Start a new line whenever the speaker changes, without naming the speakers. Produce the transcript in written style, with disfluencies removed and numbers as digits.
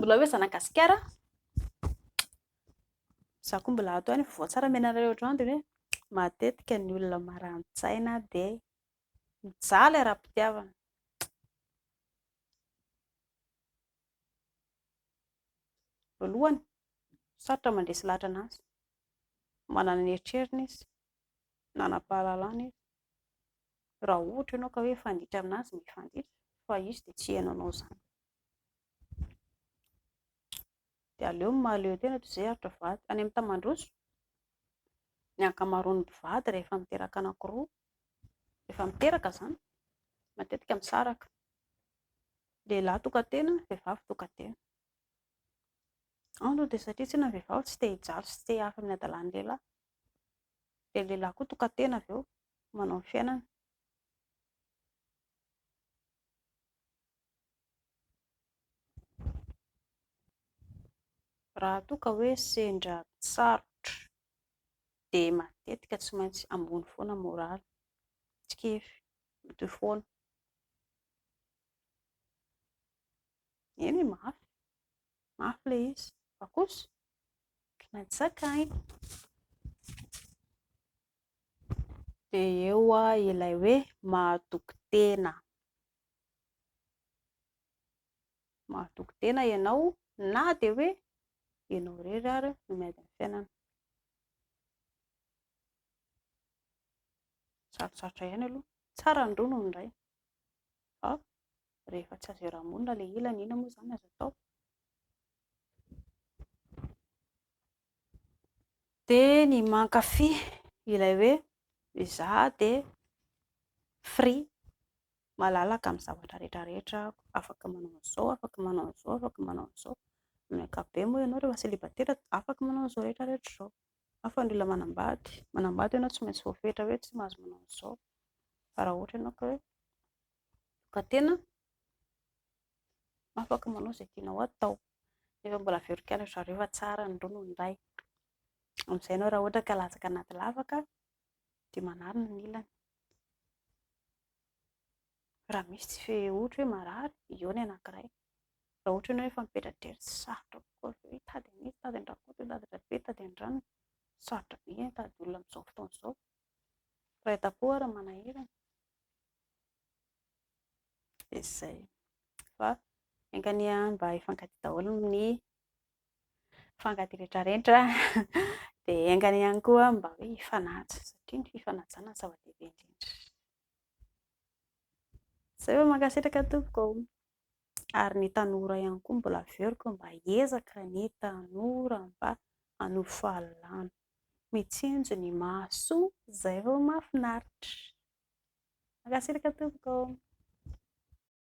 mbola hoe zanak'Gasikara, izaho koa mbola ato ihany, vaovao tsara omena anareo androany dia hoe matetika ny olona marani-tsaina dia mijaly ara-pitiavana. Voalohany, sarotra mandresy lahatra an'azy. Manana ny eritreriny izy, nanam-pahalalana izy. Raha ohatra ianao ka hoe hifanditra amin'azy, mifanditra, fa izy dia tsy hihaino anao izany. Dia aleo ny mahaleo tena toy izay aritra vady. Any amin'ny tany mandroso, ny ankamaroan'ny mpivady rehefa miteraka anankiroa, rehefa miteraka izany, matetika misaraka. Lehilahy tokan-tena, vehivavy tokan-tena. Antony dia satria tsinona ny vehivavy tsy te hijaly sy tsy te hihafy amin'ny hadalan'ny lehilahy. Dia ny lehilahy koa tokan-tena avy eo, manao ny fiainany. Raha toa ka hoe sendra sarotra dia matetika tsy maintsy ambony foana ny moraly, tsy kivy, mitohy foana. Eny e, mafy, mafy ilay izy fa kosa tsy maintsy zakaina. Dia eo ilay hoe mahatoky tena. Mahatoky tena ianao na dia hoe ianao irery ary no miady amin'ny fiainana. Sarotsarotra ihany aloha. Tsara ny roa noho ny iray. Fa rehefa tsy azo iaraha-monina ilay ilany, inona moa izany azo atao? Dia ny mankafy ilay hoe izaho dia free, malalaka amin'ny zavatra rehetra rehetra aho, afaka manao an'izao, afaka manao an'izao, afaka manao an'izao. Amin'ny ankapobeny moa ianao rehefa célibataire afaka manao an'izao rehetra rehetra izao. Fa ny olona manambady, manambady ianao tsy maintsy voafetra hoe tsy mahazo manao an'izao. Fa raha ohatra ianao ka hoe tokan-tena, afaka manao izay tianao atao. Nefa mbola averiko ihany ry zareo fa tsara ny roa noho ny iray. Amin'izay ianao raha ohatra ka latsaka anaty lavaka dia manarina ny ilany. Raha misy tsy fe ohatra hoe marary, eo ny anankiray. Raha ohatra ianao efa mipetra-drery, tsy sarotra kokoa avy eo hitady an'iza, hitady an-dRakoto, hitady an-dRabe, hitady an-dRanona. Sarotra be ny hitady olona amin'izao fotoana izao. Mpiray tampo ary manahirana. Dia izay. Fa enga anie mba hifankatia daholo ny mpifankatia rehetra rehetra. Dia enga anie ihany koa mba hoe hifanaja satria ny fifanajana no zava-dehibe indrindra. Izay fa mankasitraka tompoko ô. Ary ny tanora ihany koa mbola averiko mba hiezaka ny tanora mba hanovo fahalalana. Mitsinjo ny mahasoa izay vao mahafinaritra. Mankasitraka tompoko ô.